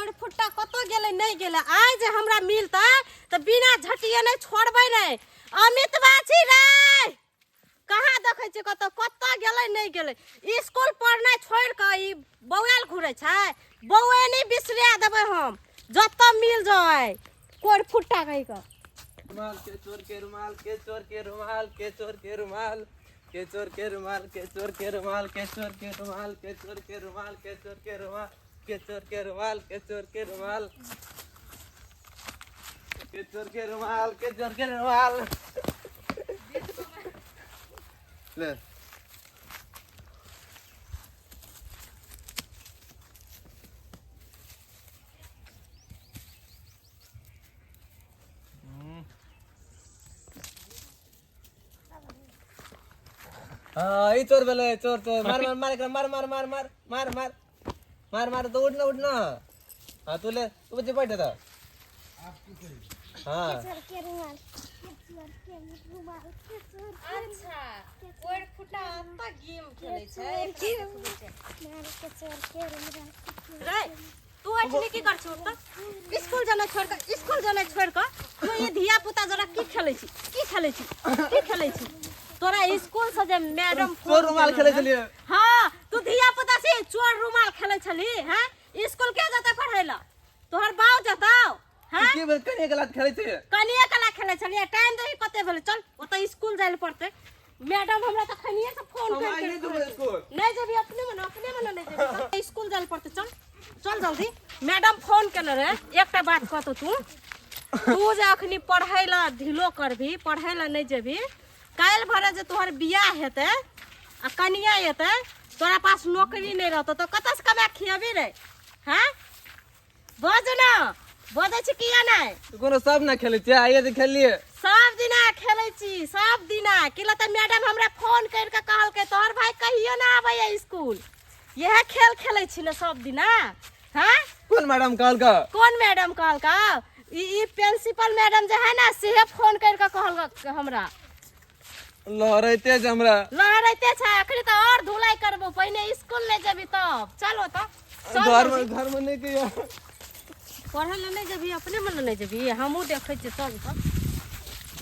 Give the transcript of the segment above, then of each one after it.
कोरि फुट्टा कतऽ गेलै नहि गेलै आइ जे हमरा मिलतै तऽ बिना झटिए नहि छोड़बै नहि अमित बाछी रे कहाँ देखै छियै कतऽ कतऽ गेलै नहि गेलै स्कूल पढ़नाइ छोड़ि कऽ ई बौआयल घुरै छै बौएनी बिसरा देबै हम जतऽ मिल जाए कोरि फुट्टा कहि कऽ रुमाल के चोर के रुमाल के चोर के रुमाल के चोर के रुमाल के चोर के रुमाल के चोर के रुमाल के चोर के रुमाल के चोर के रुमाल के चोर के रुमाल के चोर के रुमाल के चोर के रुमाल के चोर के रुमाल के चोर के रुमाल ले हाँ ई चोर भेलै चोर चोर मार मार मार एकरा मार मार मार मार मार मार मार मार तो उठ ना उठ ना हाँ तू ले तू बच्चे बैठे था हाँ अच्छा कोरि फुट्टा एतऽ गेम खेलै छै रे तू अखनी की कर छी तऽ स्कूल जाना छोड़ कऽ स्कूल जाना छोड़ कऽ तू ये धिया पुता जरा की खेलै छी की खेलै छी की खेलै छी तोरा स्कूल से जे मैडम चोर रुमाल खेलै छलियै हाँ तू धिया पुता से चोर रुमाल खेलै छली हैं स्कूल के जतै पढ़ै ला तोहर बाप जतौ हैं की भेल कनिए गलत खेलै छी कनिए कला खेलै छलियै टाइम देखी कते भेलै चल ओतऽ स्कूल जाइ लए पड़तै मैडम हमरा तऽ खनिए से फोन हम कर आइ नहि जेबै स्कूल नहीं जेबी अपने मने अपने मने नहीं जेबी चल स्कूल जाए पड़ते चल चल जल्दी मैडम फोन केने रहे एकटा बात कहतो तू तू जे अखनी पढ़ै ला ढिलो करबी पढ़ै ला नहीं जेबी काल्हि भरे जे तोहर बियाह हेतै आ कनिया एतै तोरा पास नौकरी नहीं रहतौ तऽ कतऽ से कमा खियेबी रे हैं बज न बजै छी किया नहि तू कोनो सब ना खेलै छियै आइए तऽ खेललियै सब दिना खेलै छी सब दिना कि लऽ तऽ मैडम हमरा फोन करि कऽ कहलकै तोहर भाई कहियो ना आबैया स्कूल इएह खेल खेलै छी ने सब दिना हैं कोन मैडम कहलका कोन मैडम कहलका ई ई प्रिंसिपल मैडम जे है ना सेहे फोन करि कऽ कहलक हमरा लहरैते छै हमरा लहरैते छै अखनी तऽ आओर धुलाई करबो पहिने स्कूल नहि जेबी तब चलो तऽ चल घर में जल्दी। घर में नहि कहियो पढ़ै लए नहि जेबी अपने मन नहि जेबी हमहूँ देखै छियै चल तऽ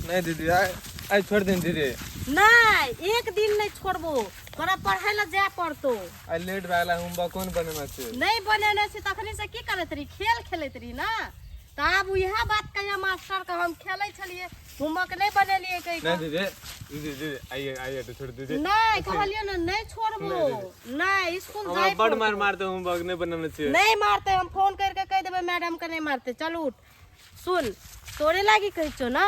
नहि दीदी आइ आइ छोड़ दिन दीदी नहि एक दिन नहि छोड़बो तोरा पढ़ै लए जाय पड़तौ आइ लेट भए गेलै होमवर्क कोन बनेना छै नहि बनेने छी तखनी से की करैत रही खेल खेलैत रही ने तऽ आब इएह बात कहिया मास्टर के हम खेलै छलियै होमवर्क नहि बनेलियै कहि नहीं कऽ दीदी दीदी दीदी आइए आइए तो छोड़ दीदी नहि कहलियै ने नहि छोड़बो नहि स्कूल हमरा जाय बड मार मारते होमवर्क नहीं बनेने छियै नहि मारते हम फोन करके कहि देबै मैडम के नहि मारते चल उठ सुन तोरे लागी कहै छौ ने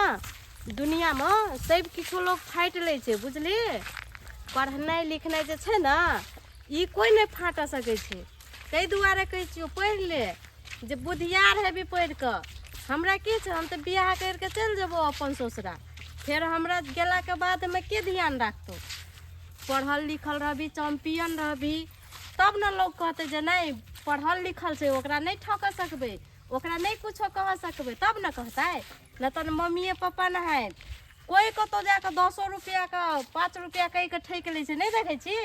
दुनियामे सब किछु लोग फाटि लै छै बुझली पढ़नाइ लिखनाइ जे छै ने ई कोइ नहि फाटऽ सकै छै ताहि दुआरे कहै छियौ पढ़ि ले जे बुधियार हेबी पढ़ि कऽ हमरा की छै हम तऽ बियाह करि कऽ चलि जेबो अपन ससुरा फेर हमरा गेलाके बादमे के ध्यान राखतौ पढ़ल लिखल रहबी चैम्पियन रहबी तब ने लोग कहतै जे नहि पढ़ल लिखल छै ओकरा नहि ठकऽ सकबै ओकरा नहि कुछो कह सकबै तब ने कहतै नहि तऽ मम्मिए पप्पा नहाय कोइ कतहु जा कऽ दसो रुपैआके 5 रुपैआ कहि कऽ ठकि लै छै नहि देखै छी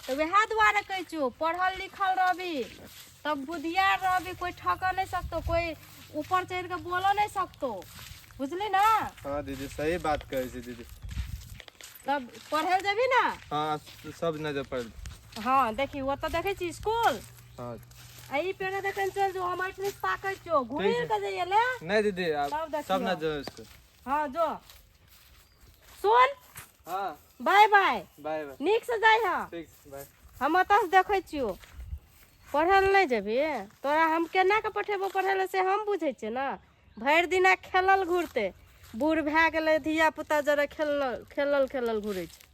तऽ वएह दुआरे कहै छियौ पढ़ल लिखल रहबी तब बुधियार रहबी कोइ ठकऽ नहि सकतौ कोइ ऊपर चढ़ि कऽ बोलऽ नहि सकतौ बुझली ने हाँ दीदी सही बात कहै छी दीदी तब पढ़ै लए जेबही ने हाँ सब नजर पड़ हाँ देखी ओतऽ देखै छी स्कूल हाँ आ ई पेड़ देखन चल जो हम एठनी ताकै छियौ घुरि कऽ जइए ले नहीं दीदी आप तब देखियौ। सब नजर इसको हाँ जो सुन हाँ बाय बाय बाय बाय नीक से जाइ हँ ठीक बाय हम ओतऽ से देखै छियौ पढ़ै लए नहि जेबही तोरा हम केना कऽ पठेबौ पढ़ै लए से हम बुझै छियै ने भरि दिना खेलल घुरतै बूढ़ भए गेलै धिया पुता जरे खेलल खेलल खेलल घुरै छै